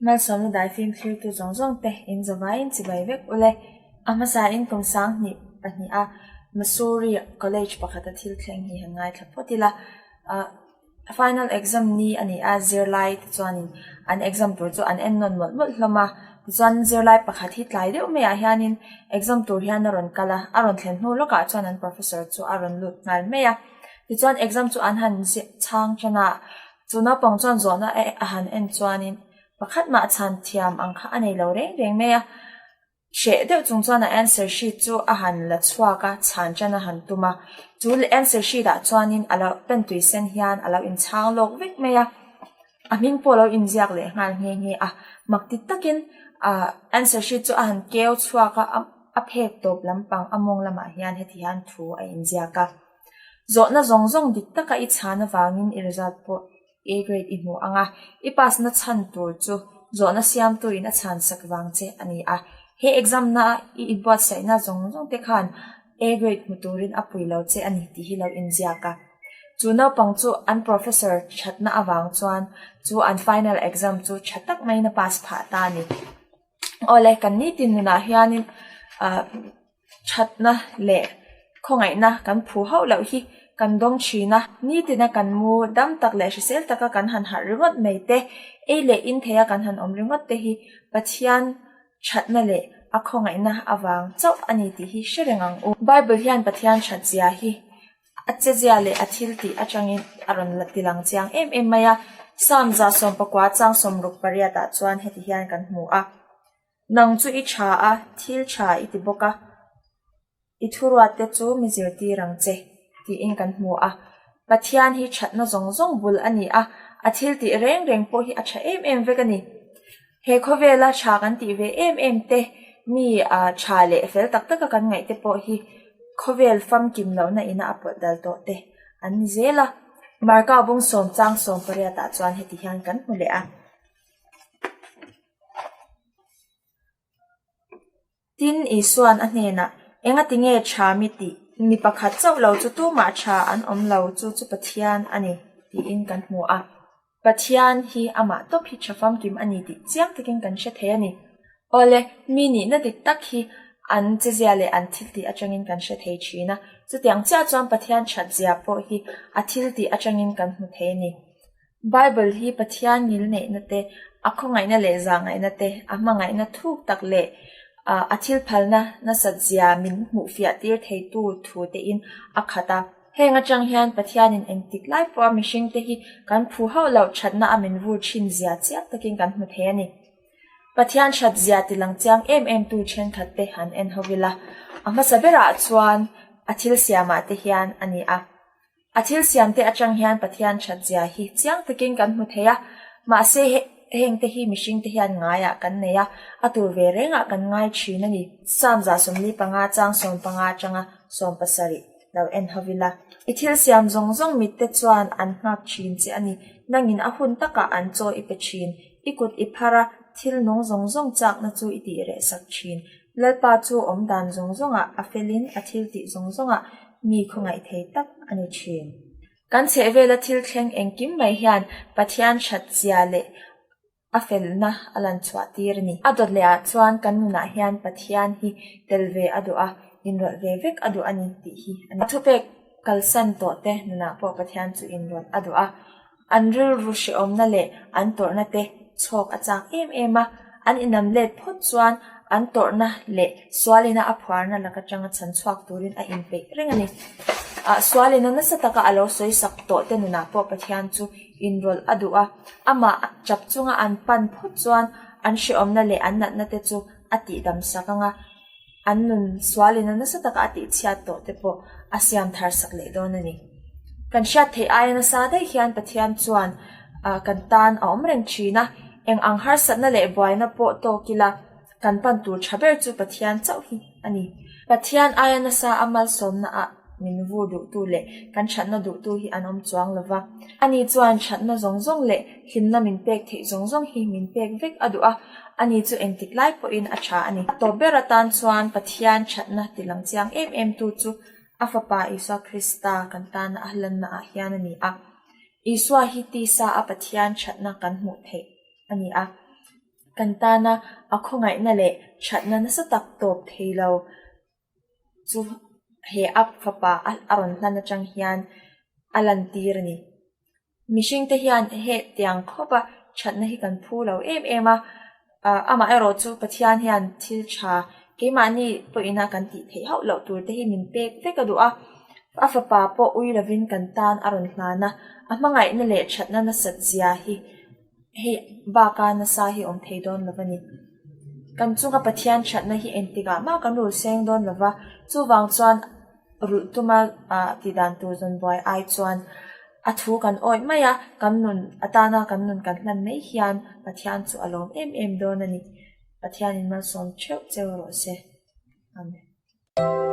Malsawmna daifim thlirtu zawng zawng te in zavaiin chibai vek ule. A hmasain kum 2002 a Mussoorie College pakhata thil thleng hi han ngaithla phawt ila. Final exam ni a ni a, zirlai te chuanin an exam tur chu an en nawn mawlh mawlh hlawm a. Tichuan zirlai pakhat hi tlai deuh maiah hianin exam tur hian a rawn kal a, a rawn thlen hnu lawkah chuan an professor chu a rawn lut nghal mai a. Tichuan exam chu an han chhang tan a, chu naupang chuan zawhna a han en chuanin pakhat mah chhan thiam ang kha a nei lo reng reng mai a. Hreh deuh chung chuan a answer sheet chu a han la chhuak a, chhan tan a han tum a. Chu answer sheet ah chuanin a lo pen tui sen hian a lo inchhang lawk vek mai a. A hming pawh a lo inziak leh nghal nghe nghe a. Mak ti takin ah answer sheet chu a han keu chhuak a, a phek tawp lampang a mawng lamah hian heti hian thu a inziak a. Zawhna zawng zawng dik taka i chhan avangin i result pawh A grade i hmu ang a, i pass na chhan tur chu zawhna siamtu in a chhan sak vang che a ni a. He exam na i inbuatsaihna zawng zawng te khan A grade hmu turin a pui lo che a ni tih hi lo inziak a. Chu naupang chu an professor thatna avang chuan chu an final exam chu tha tak maiin a pass phah ta a ni. Awle, kan nitin nunah hianin ah thatna leh khawngaihna kan phu hauh loh hi kan dawng thin a. Nitina kan mu dam tak leh hrisel taka kan han harh ringawt mai te, ei leh in theia kan han awm ringawt te hi Pathian thatna leh a khawngaihna avang chauh a ni tih hi hre reng ang u. Bible hian Pathian that zia hi A chezia leh a thil tih atangin a rawn la tilang chiang em em mai a. Psalm 119 chang 68 ah chuan heti hian kan hmu a, Nang chu i tha a, thil tha i ti bawk a, i thuruatte chu mi zirtir ang che, tiin kan hmu a. Pathian hi thatna zawng zawng bul a ni a, a thil tih reng reng pawh hi a tha em em vek a ni. He khawvela tha kan tih ve em em te, mi tha leh fel tak taka kan ngaih te pawh hi khawvel famkim lohna ina a pawlh dal tawh te an ni zel a. Marka bung sawm chang sawm pariatah chuan heti hian kan hmu leh a. Tin, Isua'n a hnenah, Engati nge tha mi tih? Mi pakhat chauh lo chu tumah tha an awm lo, chu chu Pathian a ni, tiin kan hmu a. Pathian hi amah tawp hi tha famkim a ni tih chiang takin kan hre thei a ni. Awle, mi nihna dik tak hi an chezia leh an thiltih atangin kan hre thei thin a, chutiang chiah chuan Pathian thatzia pawh hi a thiltih atangin kan hmu thei a ni. Bible hi Pathian ngilneihna te, a khawngaihna leh zahngaihna te, a hmangaihna thuk tak leh a thilphalna nasat zia min hmuhfiah tir theitu thu tein a khat a. Heng atang hian Pathianin engtik lai pawha mihringte hi kan phu hauh loh thatna a min vur thin zia chiang takin kan hmu thei a ni. Pathian that zia tilang chiang em em tu thenkhat te han en ho ila, a hmasa berah chuan a thil siamah te hian a ni a. A thil siamte atang hian Pathian that zia hi chiang takin kan hmu thei a, mahse hengte hi mihringte hian ngaiah kan nei a, a tur ve rengah kan ngai thin a ni. Psalm 145 chang 15 atanga 17 lo en ho ila. I thil siam zawng zawng mitte chuan an nghak thin che a ni, nangin a hun takah an chaw i pe thin, i kut i phar a, thil nung zawng zawng chakna chu i tih reh sak thin. Lalpa chu awm dan zawng zawngah a felin a thil tih zawng zawngah mi khawngaih thei tak a ni thin. Kan chhehvela thil thleng engkim mai hian Pathian that zia leh a felna a lan chhuah tir a ni. A dawt lehah chuan kan nunah hian Pathian hi tel ve a duh a, inrawlh ve vek a duh a ni tih hi a ni. A thupek kalsan tawhte nunah pawh Pathian chu inrawlh a duh a. An rilru hrehawmna leh an tawrhna te chhawk a chak em em a, an inam let phawt chuan an tawrhna leh sualina a phuarna lak atanga chhan chhuak turin a inpeih reng a ni. Sualina nasa taka a lo sawi sak tawh te nunah pawh Pathian chu inrawlh a duh a, amah chap chunga an pan phawt chuan an hrehawmna leh an natna te chu a tihdam sak ang a. An nun sualin a nasa taka a tihchhiat tawh te pawh a siam thar sak leh dawn a ni. Kan hriat theih aia nasa daih hian Pathian chuan kan tan a awm reng thin a, eng ang harsatna leh buaina pawh tawk ila kan pan tur tha ber chu Pathian chauh hi a ni. Pathian aia nasa a malsawmna ah min vur duhtu leh kan thatna duhtu hi an awm chuang lo va. Ani chuan thatna zawng zawng leh hlimna min pek theih zawng zawng hi min pek vek a duh a, ani chu engtik lai pawhin a tha a ni. A tawp ber atan chuan Pathian thatna tilang chiang em em tu chu a Fapa Isua Krista kan tana a hlanna ah hian a ni a. Isua hi tisa a Pathian thatna kan hmuh theih a ni a. Kan tana a khawngaihna leh thatna nasa tak tawp thei lo chu he a fapa a rawn hlan atang hian a lantir a ni. Mihringte hian hetiang khawpa thatna hi kan phu lo em em a, amaherawh chu Pathian hian thil tha keimahni pawhina kan tih theih hauh loh tur te hi min pek vek a duh a, a fapa pawh ui lovin kan tan a rawn hlan a, a hmangaihna leh thatna nasat zia hi hei baka nasa hi awm thei dawn lo a ni. Kan chunga Pathian thatna hi engtikah mah kan rul seng dawn lo va, chuvang chuan rulh tuma tih dan tur zawn buai ai chuan a thu kan awih mai a, kan nun atana kan nun kan hlan mai hian Pathian chu a lawm em em dawn a ni. Pathianin malsawm theuh cheu rawh se. Amen.